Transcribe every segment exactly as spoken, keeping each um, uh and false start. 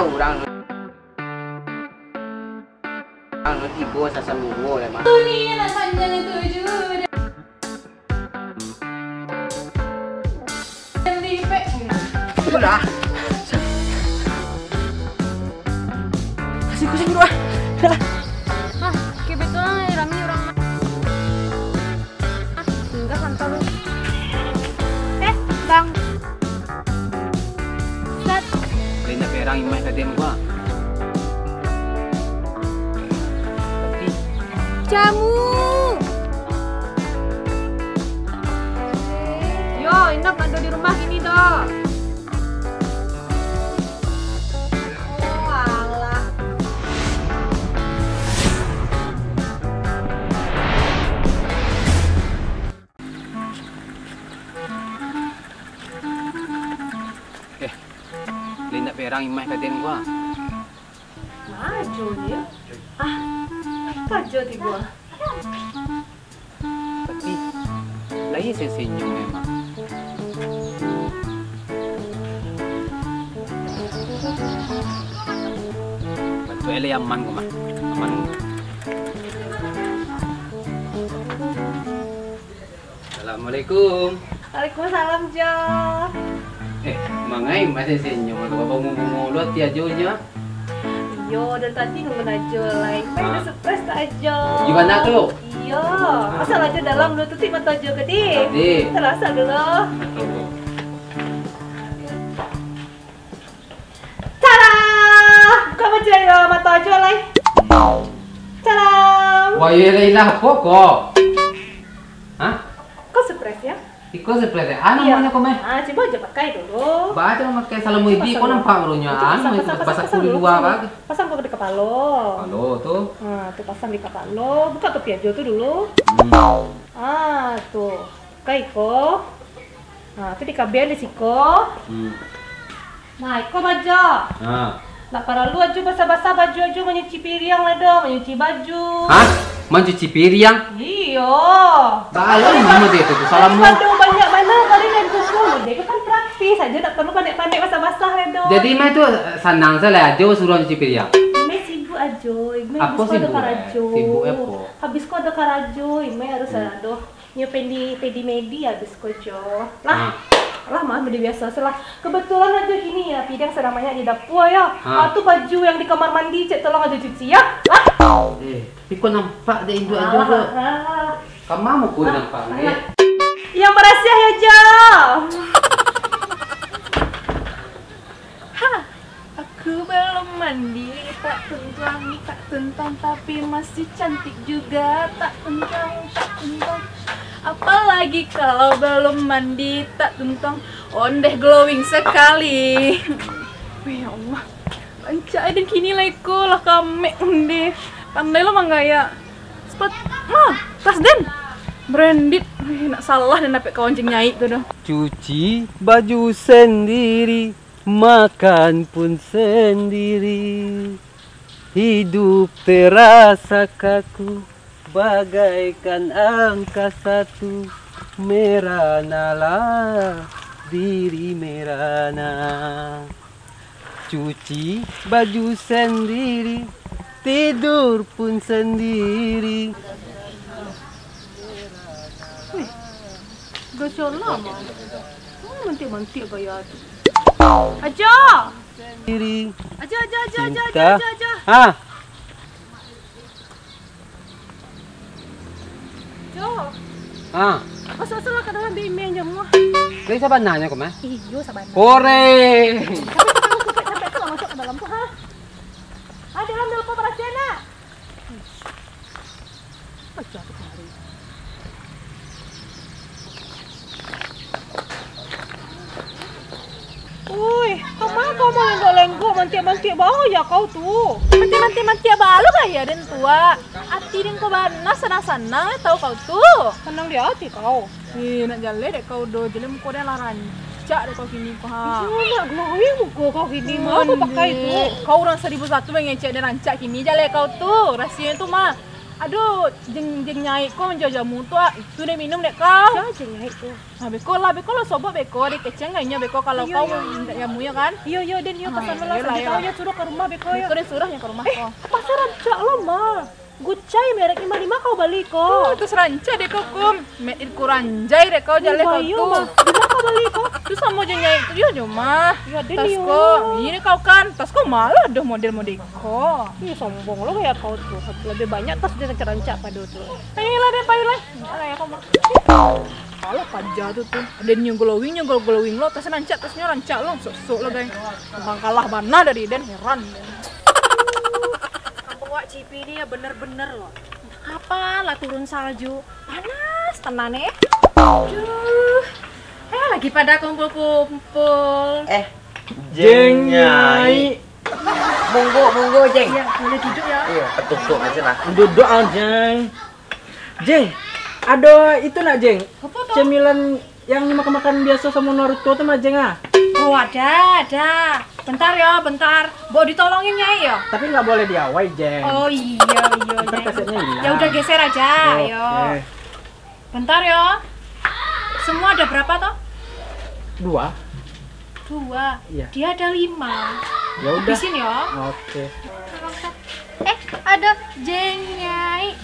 Urang, urang tibo sasambuo lai, Mak. Dunia nak panjang tujuh. Sudah. Kasih kucing dua. Ah, kebetulan rami urang. Singgah santai lu. Eh, Bang. Sat. Lai indak berang imah ka den gua. Jamu. Yo, indak ado di rumah kini doh. Oh, alah. Eh, lai indak berang imah ka den gua. Majo ni. Ah, pajo tigo. Tapi, lai senyum memang. Bantuak lai aman ko mah. Aman. Assalamualaikum. Waalaikumsalam, Jo. Eh, mangai masih senyum atau babungo-bungo lo ati Ajo nyo? Iyo, dari tadi nunggu Ajo lai. Mai Ah. ado surprise tu Ajo. Di mana tu? Iyo, Ah. pasang Ajo dalam dulu, tutuik mato Ajo ke, di? Tadi. Tarasa dulu. Betul. Tada! Buka baju Ajo, mato Ajo lai. Tada! Wah, iyo lah, ilah apo ko? Hah? Ko surprise ya? Iko surprise ya? Anu Iya. Namonyo ko mah? Ah, cubo Ajo pakai dulu. Ba Ajo pakai salamo idi, ko nampak barunyo. Pasang, anu, pasang, pasang, basah pasang kulit dulu, luar pasang, ba. Pasang ko di kapalo. Kapalo tu. Ha, tu pasang di kapalo. Buka topi Ajo tu dulu. Hmm. Ah, tu. Pakai iko. Nah, tu dikabian di siko. Hmm. Nah, iko baju. Ha. Ndak paralu Ajo basah-basah baju Ajo manyuci piriang lah doh, manyuci baju. Hah? Mancuci piriang? Iyo. Baa lai mah dek tu, tu salamo. Daripada banyak bana, paling dari kuku. Jadi kan praktis Ajo, ndak paralu pandai-pandai basah-basah lah doh. Jadi mah tu, eh, sanang sajo lah Ajo suruah cuci piriang. Imai sibuk Ajo, Imai Apo habis ko ado sibuk, eh? Karajo. Sibuk apo? Habis ko ado karajo, Imai harus Hmm. ado. Nyo pedi, pedi medi habis ko Jo. Lah, Ah. lah mah, medi biaso se lah. Kebetulan Ajo kini ya, piriang sadang banyak di dapua ya. Ah. Ah, tu baju yang di kamar mandi, cek tolong Ajo cuci ya. Lah. Eh, tapi ko nampak dek induak Ajo Alah, ko. Alah. Kama muko Ah, nampak alah. Ni. Yang barasiah ya, Jo. Ha, aku belum mandi, tak tuntuang, tak tuntuang, tapi masih cantik juga, tak tuntuang, tak tuntuang. Apalagi kalau belum mandi, tak tuntuang, ondeh glowing sekali. Wih, ya Allah, rancak den kini lah iko, lah kamek ondeh. Pandai lo manggaya. Sepat, mah, tas den. Branded. Wih, nak salah den dapek kawan cing nyai tu doh. Cuci baju sendiri, makan pun sendiri. Hidup terasa kaku, bagaikan angka satu. Merana lah diri merana. Cuci baju sendiri, tidur pun sendiri. Wih, Gacor lah, Mang. Oh, mantik-mantik gaya tu. Ajo! Diri. Ajo, Ajo, Ajo, Ajo, Ajo, Cinta. Ajo, Ajo. Ah. Jo. Ah. Masuk-masuklah ka dalam, biar Imeh jamuah. Tapi sabananyo ko mah? Iyo, sabananyo. Korek. Tapi kita masuk, sampai tu lah masuk ka dalam tu, ha? Ah, dalam, dalam, kau berhasil nak? Pacah tu kemari. Ui, kama kau malenggok-lenggok, mantiak-mantiak baa gaya kau tu? Mantiak-mantiak, mantiak baa lo gaya den tu, Wak. Ati den ko bana sanang-sanang, tau kau tu. Sanang di ati kau. Eh, nak jaleh dek kau doh, jaleh muko den lah rancak dek kau kini ko, ha. Iyo, nak glowing muko kau kini, mah, apo pakai tu? Kau urang saribu satu mangecek den rancak kini, jaleh kau tu. Rasionyo tu mah, Aduh, jeng, jeng Nyai ko manjual jamu tu, ah. Itu deh minum dek kau. Sia jeng Nyai tu? Ah, beko lah, beko lah sobok beko, dek keceng kayaknya beko kalau kau mintak jamu ya kan? Iyo, iyo, den, iyo, ah, pesan dulu, iyo lah, iyo lah. Suruh ke rumah beko ya. Beko deh suruh yang ke rumah ko. Masa rancak lo, Ma? Gucai merek lima lima kau bali ko. Oh, itu rancak deh kau, Kum. Made in Kuranjai deh kau, jaleh kau tu. Di mana kau bali ko? Tu samo jeng Nyai tu yo, jo mah. Ya, den, tas iyo. Ko. Ini kau kan, tas ko malah doh model-model ko. Iya, sombong lo kayak kau tu. Lebih banyak tas dia rancak-rancak pado tu. Ayolah deh, pailah. Alah ya, kau mah. Alah, paja tu tu. Ada nyo glowing, nyo glow-, glowing lo, tas rancak, tasnyo rancak lo. Sok-sok lo, guys. Bang kalah bana dari den, heran. Kampung Wak Cibi ni ya bener-bener lo. Kapan lah turun salju? Panas tenan, eh. Aduh. Eh, lagi pada kumpul-kumpul. Eh, Jeng Nyai. Monggo, monggo, Jeng. Iya, boleh duduk ya. Iya, duduk aja lah. Duduk aja, Jeng. Jeng, ado itu nak, Jeng? Apa tuh? Cemilan yang makan-makan biasa sama Naruto tu mah, Jeng, ah? Oh, ada, ada. Bentar ya, bentar. Bo ditolongin, Nyai, ya? Tapi nggak boleh di awai, Jeng. Oh, iya, iya, Jeng. Ntar kasetnya hilang. Ya udah, geser aja, ayo. Oke. Bentar ya. Semua ada berapa toh? Dua. Dua. Iya. Dia ada lima. Ya udah. Habisin ya. Oke. Eh, ada Jeng Nyai.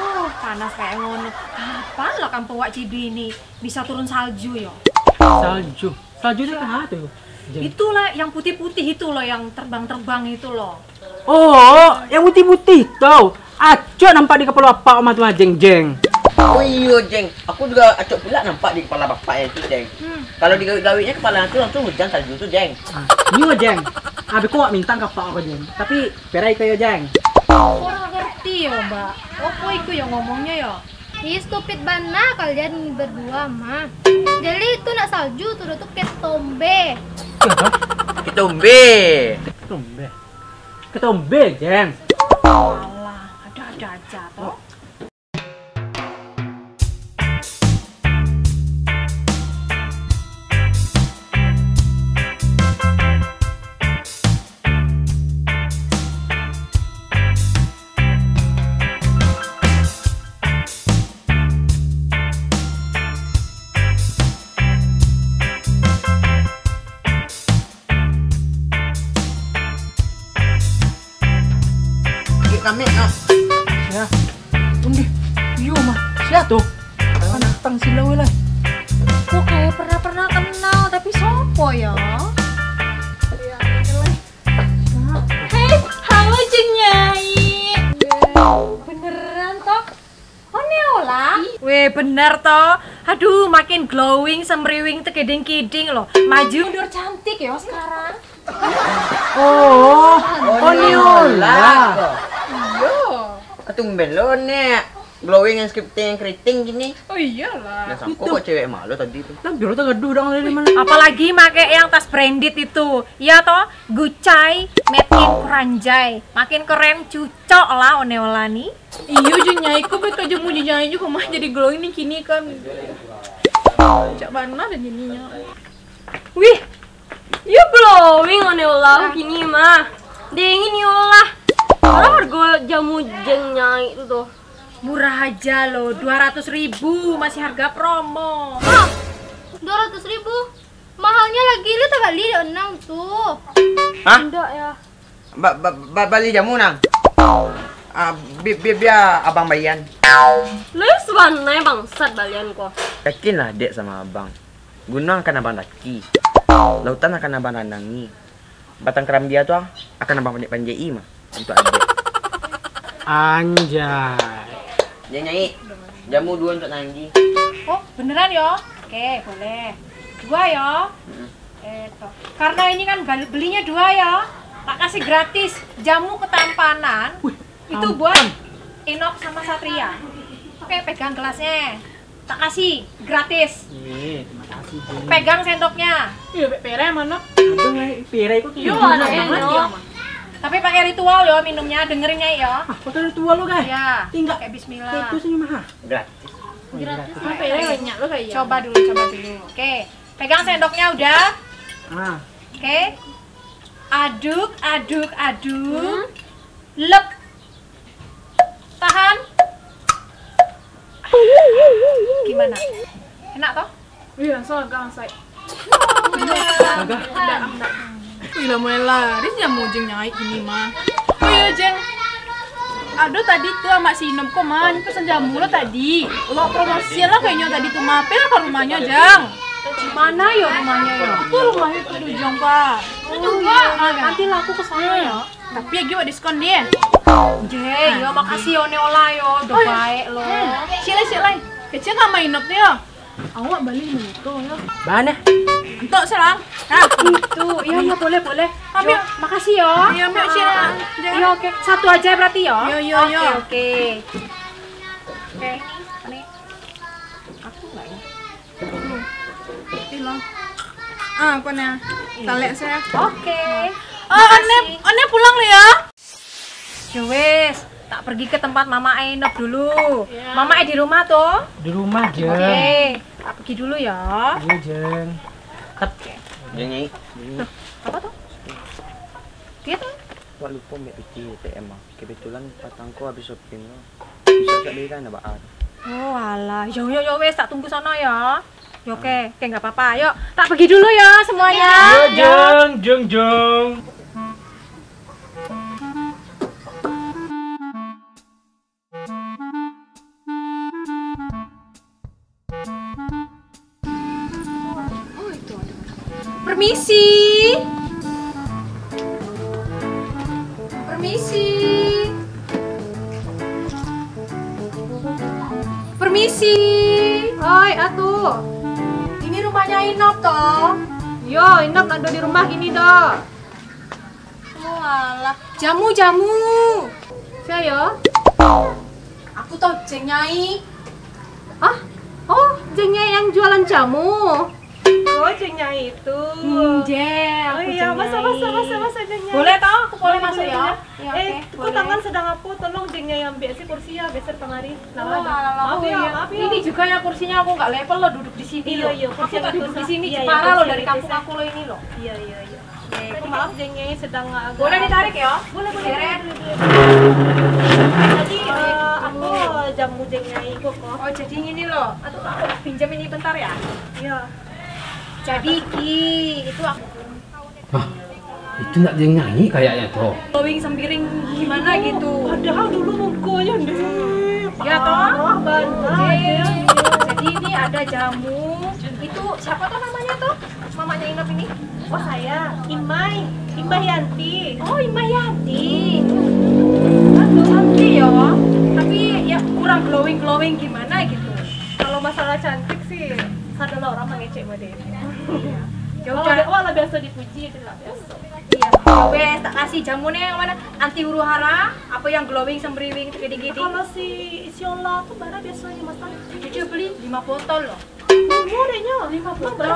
Uh, panas kayak ngono. Kapan lah kampung Wak Cibi ini bisa turun salju ya? Salju. Salju itu apa tuh, Jeng? Itulah yang putih-putih itu loh, yang terbang-terbang itu loh. Oh, yang putih-putih tu. Acok nampak di kapalo apak mah tu mah, Jeng, Jeng. Oh iyo, Jeng. Aku juga acok pula nampak di kapalo bapak yang itu, Jeng. Hmm. Kalau digawik-gawiknyo kapalo tu, langsung hujan salju tu, Jeng. Ah, iyo, Jeng. Abih ko wak mintak ka apak ko, Jeng. Tapi perai ko yo, Jeng. Kurang ngerti yo, Mbak. Opo iko yo ngomongnyo yo? Ih, stupid bana kalian berdua mah. Jadi itu nak salju tu, tu ketombe. Ketombe. Ketombe. Ketombe, Jeng. Alah, ada-ada aja toh. Dek kami, nak. Sia? Undi. Iyo, mah. Sia tu? Pantang silau lah. Kok kayak pernah-pernah kenal, tapi sopo ya? Hei, halo Jeng Nyai. Beneran toh? Oneola? Weh, bener toh. Aduh, makin glowing, semriwing, tekiting-kiting loh. Maju mundur cantik yo sekarang. Oh, Oneola. Iyo. Tumben lo, Nek. Glowing and scripting and keriting gini. Oh iyalah. Dah sangko kok cewek malu tadi tu. Nah, biar tak gaduh dong dari mana. Apalagi make yang tas branded itu. Iya toh, Gucci, made in Kuranjai. Makin keren, cucok lah Oneola ni. Iyo, Jeng Nyai, kok beko jamu Jeng Nyai jugo mah jadi glowing ni kini kan. Cak bana dan ininya. Wih, iyo glowing Oneola kini mah. Dingin yo lah. Bara hargo jamu Jeng Nyai tu tuh? Murah aja loh, dua ratus ribu, masih harga promo. Hah? Dua ratus ribu? Mahalnya lagi lu tak bali dek Onang tu. Hah? Ndak ya. Ba-, ba-, ba-, bali jamu, Nang. Ah, bi-, bi-, bia abang baian. Lu suan nai bangsat balian ko. Yakinlah, Dek, sama abang. Gunuang akan abang daki. Lautan akan abang randangi. Batang karambia tu akan abang panjek-panjeki mah. Untuk Adek. Anjay. Jeng Nyai, jamu duo untuk Nanggi. Oh, beneran yo? Oke, boleh. Dua yo. Mm-mm. Eh, toh. Karena ini kan bal-, belinya dua yo. Tak kasih gratis jamu ketampanan. Wih, itu buat Inok sama Satria. Oke, pegang gelasnya. Tak kasih, gratis. Ih, terima kasih, Jeng. Pegang sendoknya. Iya, pe-, perai mano? Abang, eh, perai kok. Iya, kayak anak banget dia mah. Tapi pakai ritual yo minumnya, dengerin ya yo. Ah, pakai ritual lo, guys? Iya, tinggal pakai bismillah. Itu senyum mah. Gratis. Oh, iya, gratis. Gratis. Perai banyak lo kayak. Coba dulu, coba dulu. Oke, pegang sendoknya udah. Ah. Oke. Aduk, aduk, aduk. Hmm? Lep. Tahan. Gimana? Enak toh? Iya, langsung agak masak. Agak? Wih, lah mulai laris jamu Jeng nyai kini mah. Oh iya, Jeng. Aduh, tadi tu amak si Inop ko mah, ini pesan jamu lo tadi. Lo promosian lah kayaknya tadi tu, mampir ke rumahnya, Jeng. Di mana yo rumahnya yo? Itu rumahnya tu, Jeng, Pak. Oh iya, nanti lah aku ke sana ya. Tapi lagi buat diskon dia. Jeng, yo makasih yo, Neola yo, udah baik lo. Sila, sila. Kecil sama Inop tu yo. Awak bali moto yo. Bana? Untuk serang. Nah, itu. Iya, iya, boleh, boleh. Ambil. Jo, makasih yo. Iya, ambil sini. Iya, oke. Satu aja berarti yo. Yo, yo, yo. Oke, oke. Oke, ini. Aku enggak ya? Hilang. Ah, aku nih. Talek saya. Oke. Oh, One, One pulang lo ya. Yo wes, tak pergi ke tempat Mama Ainop dulu. Iya. Mama Ai di rumah toh? Di rumah, Jeng. Oke, tak pergi dulu ya. Iya, Jeng. Tep. Jeng, Nyai. Jeng, Nyai. Apa tuh? Dia tuh? Wak lupa ambil piti A T M ah. Kebetulan patang ko habis shopping lo. Bisa tak beli kan, Abah? Oh, alah. Yo, yo, yo, wes, tak tunggu sana ya. Yo, oke. Oke, nggak apa-apa. Yuk, tak pergi dulu ya semuanya. Yo, Jeng, Jeng, Jeng. Oh, itu ada. Permisi. Permisi. Permisi. Oi, atuh. Ini rumahnya Inop toh? Yo, Inop nak di rumah kini doh. Walah, jamu, jamu. Sia yo? Aku toh, Jeng Nyai. Hah? Oh, Jeng Nyai yang jualan jamu? Oh, Jeng Nyai itu. Hmm, Jeng, aku Jeng Nyai. Oh iya, masuk, masuk, masuk, masuk, Jeng Nyai. Boleh toh? Aku boleh masuk ya? Boleh, boleh. Iya, oke, boleh. Eh, kok tangan sedang apa? Tolong Jeng Nyai ambil sih kursi ya, geser kemari. Nah, oh, alah, maaf ya, maaf ya. Ini juga ya kursinya, aku nggak level lo duduk di sini lo. Iya, iya, kursi aku tak duduk di sini, iya, iya, Jepara lo dari kampung aku lo ini lo. Iya, iya, iya. Oke, aku maaf, Jeng Nyai sedang agak. Boleh ditarik ya? Boleh, boleh, boleh, boleh, boleh. Jadi, eh, apa jamu Jeng Nyai kok? Oh, jadi gini loh. Atau aku pinjam ini bentar ya? Iya. Jadi ki, itu aku. Hah, itu nak Jeng Nyai kayaknya toh. Glowing sembiring gimana gitu? Padahal dulu mukanya deh. Ya toh? Parah banget. Oke. Jadi ini ada jamu. Itu siapa toh namanya toh? Mamanya Inop ini? Oh, saya, Imai, Imai Yanti. Oh, Imai Yanti. Aduh, cantik ya. Tapi ya kurang glowing-glowing gimana gitu. Kalau masalah cantik sih, sadonyo urang mangecek model. Ya kalau udah, awak lah biasa dipuji, itu lah biasa. Iya. Ya wes, tak kasih jamu nih yang mana? Anti huru hara, apa yang glowing, sembriwing, gede-gede? Kalau si Isiola tuh bara biasanya, Mas? Jujur beli lima botol loh. Murah deh, nyo. Lima botol.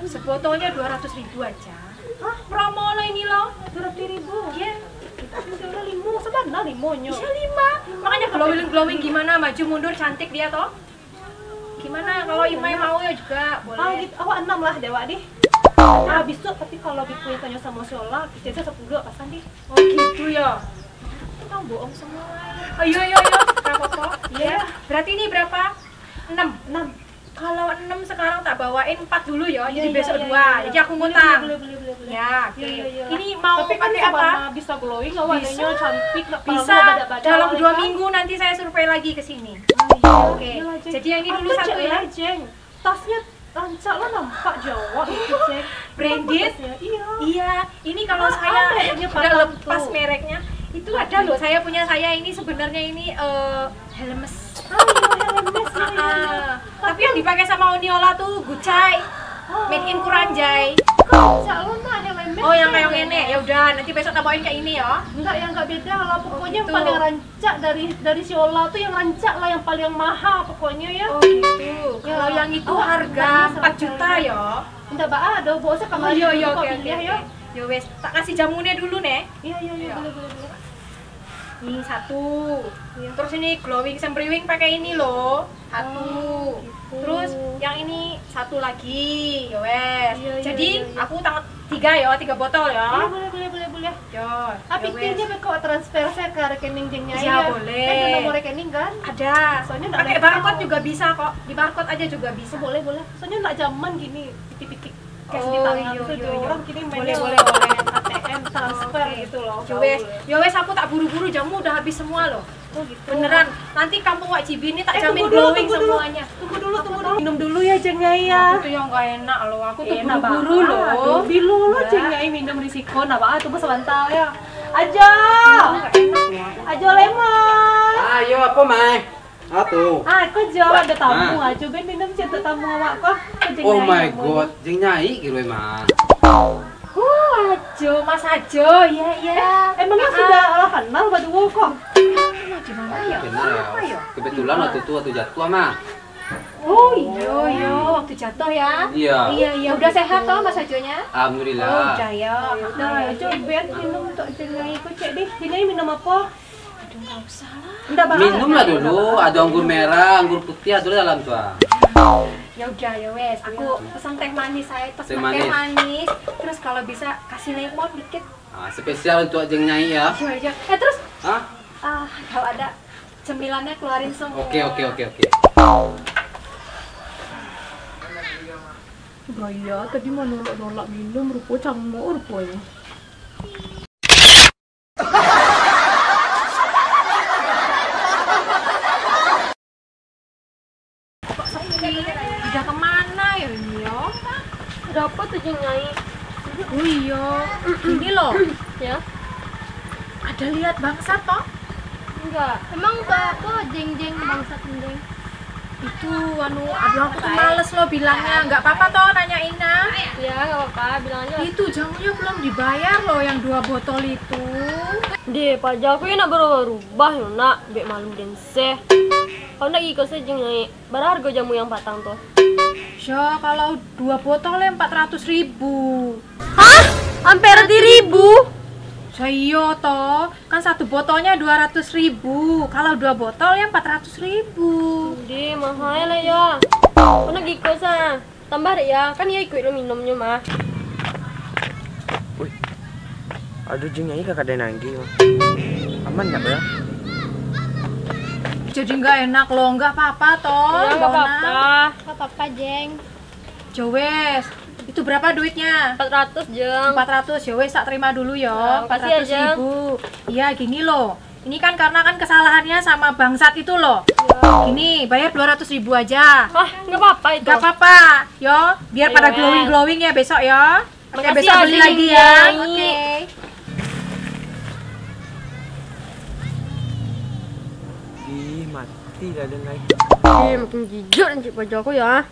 Sepotolnya dua ratus ribu aja. Hah? Promo lo ini lo. Dua ratus ribu? Iya. Tapi udah lima, sebenarnya lima nyo. Bisa lima. Makanya glowing-glowing gimana, maju mundur, cantik dia toh. Gimana kalau Imai mau ya juga, boleh. Ah, gitu. Awak enam lah, dewak dih. Ah, besok tapi kalau dipunya tanyo sama Siola, kita aja sepuluh pasan dih. Oh, gitu ya. Itu kan bohong semua. Ayo, ayo, ayo. Berapa kok? Iya. Berarti ini berapa? Enam. Enam. Kalau enam sekarang tak bawain empat dulu ya, jadi besok dua. Jadi aku ngutang. Boleh, boleh, boleh, boleh. Ya, oke. Iya, iya, iya. Ini mau pakai apa? Tapi kan bisa warna, bisa glowing, awak adanya cantik, nggak perlu badak-badak. Bisa. Dalam dua minggu nanti saya survei lagi ke sini. Oke. Jadi yang ini dulu satu ya. Tasnya rancak lah, nampak jawab itu, cek. Branded? Iya. Iya, ini kalau saya udah lepas mereknya, itu ada loh, saya punya, saya ini sebenarnya ini eh, Hermes. Ah, iya, Hermes, iya, iya. Ah, tapi yang dipakai sama Uniola tuh Gucci. Made in Kuranjai. Rancak lo nak Hermes. Oh, yang kayak gini. Ya udah, nanti besok tak bawain kayak ini ya. Enggak, yang enggak beda lah. Pokoknya yang paling rancak dari, dari Siola tuh yang rancak lah, yang paling mahal pokoknya ya. Oh gitu. Kalau yang itu harga empat juta ya. Ndak baa doh, bawa se kamari. Oh, iya, iya, oke, oke, oke. Yo wes, tak kasih jamunya dulu nih. Iya, iya, iya, boleh, boleh, boleh. Ini satu. Iya. Terus ini glowing sembriwing pakai ini loh. Satu. Oh, gitu. Terus yang ini satu lagi. Yo wes. Iya, iya, iya, iya. Jadi aku tangkap tiga ya, tiga botol ya. Iya, boleh, boleh, boleh, boleh. Yo, ah, yo, pikirnyo wes. Beko transfer sajo ka rekening Jeng Nyai, yo, yo? Boleh. Kan ado nomor rekening, kan? Ada. Soalnyo nak pakai barcode juga bisa kok. Di barcode aja juga bisa. Boleh, boleh. Soalnyo nak zaman kini, pitih-pitih cash di tangan tu, iyo, iyo. Urang kini mainnya, boleh, boleh, boleh. A T M, transfer gitu loh. Yo wes, yo wes, aku tak buru-buru, jamu udah habis semua loh. Oh, gitu. Beneran. Nanti kampung Wak Cibi ni tak jamin glowing semuanya. Eh, tunggu dulu, tunggu dulu, tunggu dulu. Tunggu dulu ya, Jeng Nyai, ya. Aku tu yang nggak enak loh. Aku tu buru-buru loh. Bilo lo, Jeng Nyai, minum risiko. Nah, baa, tunggu sabanta ya. Ajo. Ajo Lemon. Ayo, apo, Mai? Ah, tu. Ah, ko Jo, ado tamu. Ah, cubo minum cek tamu awak ko. Oh my God, Jeng Nyai kiro emang. Oh, Ajo, Mas Ajo, iya, iya. Eh, emangnya sudah lah kenal baduo ko? Kenal di mana ya? Kenal ya. Siapa ya? Kebetulan waktu tu waktu jatuh, Mah. Oh, iyo, iyo, waktu jatuh ya? Iya. Iya, iya. Udah sehat toh Mas Ajonya? Alhamdulillah. Oh, udah ya. Nah, cubo minum untuk Jeng Nyai ko cek deh. Jeng Nyai minum apo? Aduh, nggak usah lah. Nggak, Bang. Minum lah dulu, ada anggur merah, anggur putih, ada dalam tu, ah. Ya udah, ya wes, aku pesan teh manis saya, pesan teh manis. Terus kalau bisa kasih lemon dikit. Ah, spesial untuk Jeng Nyai ya. Iya, iya. Eh, terus? Hah? Ah, kalau ada cemilannya keluarin semua. Oke, oke, oke, oke. Gaya, tadi mau nolak-nolak minum, rupo cangok ruponyo. Udah kemana ya ini ya? Ada apa tuh, Jeng Nyai? Oh iya, ini loh. Ya. Ada lihat bangsat toh? Enggak. Emang apa, Jeng, Jeng, bangsat, Jeng? Itu, anu, aduh, aku tuh males loh bilangnya. Nggak apa-apa toh nanyain, nah? Ya, nggak apa-apa, bilang aja. Itu jamunya belum dibayar loh, yang dua botol itu. Deh, paja aku nak berubah-ubah yo, nak. Bek malu den seh. Kau nak iko sajo, Nyai. Bara hargo jamu yang patang tu? Sya, kalau dua botol ya empat ratus ribu. Hah? Ampe ratuih ribu? Saiyo toh, kan satu botolnya dua ratus ribu. Kalau dua botol ya empat ratus ribu. Deh, mahal lah ya. Kau nak iko sa. Tambah dek ya, kan ya ikuik lo minumnyo mah. Wih, aduh, Jeng Nyai kakak den nagih mah. Aman nggak, Bang? Jadi nggak enak lo, nggak apa-apa toh. Iya, nggak apa-apa. Nggak apa-apa, Jeng. Jowes, itu berapa duitnya? Empat ratus, Jeng. Empat ratus, ya wes, tak terima dulu yo. Ya, makasih ya, Jeng. Empat ratus ribu. Iya, gini loh. Ini kan karena kan kesalahannya sama bangsat itu loh. Ya. Gini, bayar dua ratus ribu aja. Hah, nggak apa-apa itu. Nggak apa-apa. Yo, biar pada glowing-glowing ya besok yo. Oke, makasih besok ya, beli lagi ya. Jeng. Oke. Ih, mati lah den lai. Eh, makin jijik Encik Paja ko ya.